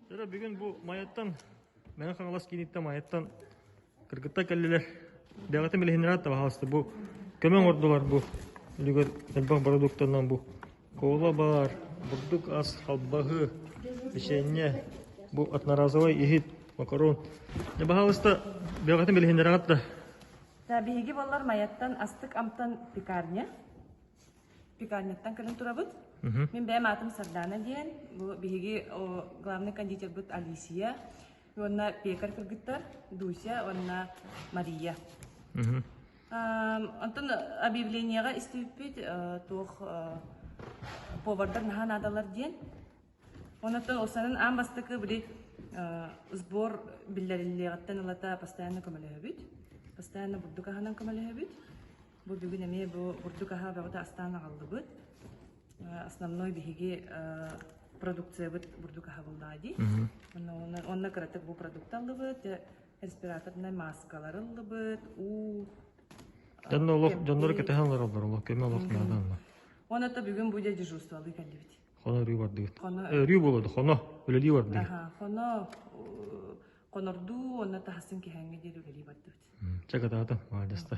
Дьэ бүгүн бу Майаттан, Мэҥэ Хаҥалас кииниттэн Майаттан кыргыттар кэллилэр. Бэҕэтин билиһиннэрэ табаһаласта бу көмө оҥордулар бу үлүгэр элбэх бородууктанан бу кола баар, бурдук ас, халбаһы, печенье, бу одноразовай иһит, макарон. Дьэ баһаалыста бэҕэтин билиһиннэрэҕит да. Да, биһиги боллар Майаттан астык амтан пекарня. Пекарняттан кэлэн турабыт. Мин бэйэм аатым Сардаана диэн. Бу биһиги главный кондитербыт Алисия уонна пекарь кыргыттар Дуся уонна Мария. Онтон объявлениеҕа истибиппит туох повардар наһаа наадалар диэн. Онон осанын аан бастакы били сбор биллэриллиэҕиттэн ылата постоянно көмөлөһөбүт. Постоянно бурдук аһынан көмөлөһөбүт. Бу бүгүн эмиэ бу бурдук аһа бөҕөтө астаан аҕаллыбыт. Основной биһиги продукциябыт бурдук аһа буоллаҕа дии. Онно онно кыратык бу продукт аллыбыт, респираторнай маскалар ыллыбыт, уу Дьонно олох дьоннору кэтэһэн олороллор олох көмө олох наада онно. Онно бүгүн бу дьэ дежурстволыы кэллибит. Хоно өрүү бардыгыт. Өрүү буолуо хоно үлэлии бардыгыт. Аха, хоно хонордуу, онно таһасын киһэҥҥэ диэри үлэлии бардыбыт. Чэ кытаатым, маладьыстар.